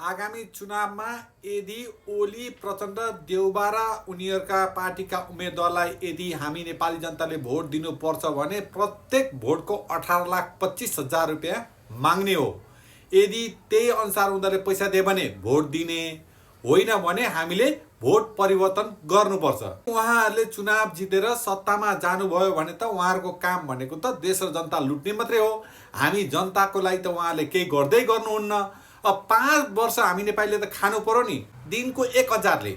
आगामी चुनावमा यदि ओली प्रचण्ड देउबा र उनीहरूका पार्टीका उम्मेदवारलाई यदि हामी नेपाली जनताले भोट दिनुपर्छ भने प्रत्येक भोटको 18,25,000 रुपियाँ माग्ने हो। यदि त्यही अनुसार उनीहरूले पैसा दिए भने भोट दिने, होइन भने हामीले भोट परिवर्तन गर्नुपर्छ। उहाँहरूले चुनाव जितेर सत्तामा जानुभयो भने त उहाँहरूको काम भनेको त देश र जनता लुट्ने मात्रै हो। हामी जनताको लागि त उहाँहरूले केही गर्दै गर्नुहुन्न। अब 5 वर्ष हामी नेपालीले त खानु पर्यो नि। दिनको 1,000ले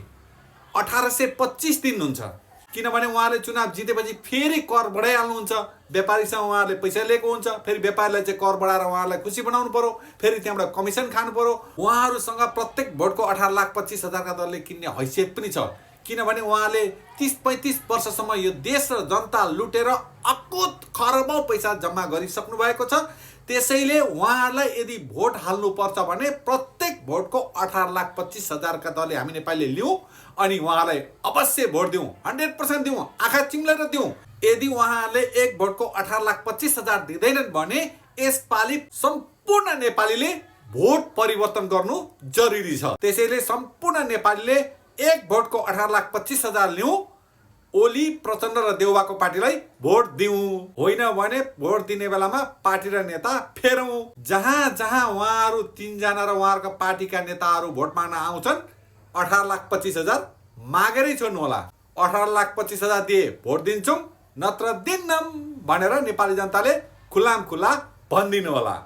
1825 दिन हुन्छ, किनभने उहाँले चुनाव जितेपछि फेरि कर बढाइहाल्नुहुन्छ। व्यापारीसँग उहाँहरूले पैसा लिएको हुन्छ, फेरि व्यापारीलाई चाहिँ कर बढाएर उहाँहरूलाई खुसी बनाउनु पर्यो, फेरि त्यहाँबाट कमिसन खानु पर्यो। उहाँहरूसँग प्रत्येक भोटको 18,25,000 का दरले किन्ने हैसियत पनि छ, किनभने उहाँले 30-35 वर्षसम्म यो देश र जनता लुटेर अकुत खरबौं पैसा जम्मा गरिसक्नु भएको छ। त्यसैले उहाँहरूलाई यदि भोट हाल्नुपर्छ भने प्रत्येक भोटको 18,25,000 का दरले हामी नेपालीले लिउँ अनि उहाँलाई अवश्य भोट दिउँ, 100% दिउँ, आँखा चिम्लेर दिउँ। यदि उहाँहरूले एक भोटको 18,25,000 दिँदैनन् भने यसपालि सम्पूर्ण नेपालीले भोट परिवर्तन गर्नु जरुरी छ। त्यसैले सम्पूर्ण नेपालीले एक भोटको 18,25,000 लिउँ, ओली प्रचण्ड र देउबाको पार्टीलाई भोट दिउँ, होइन भने भोट दिने बेलामा पार्टी र नेता फेरौँ। जहाँ जहाँ उहाँहरू 3 जना र उहाँहरूका पार्टीका नेताहरू भोट माग्न आउँछन् 18,25,000 मागेरै छोड्नु होला। 18,25,000 दिए भोट दिन्छौँ, नत्र दिन्नम भनेर नेपाली जनताले खुल्लाम खुल्ला भनिदिनु होला।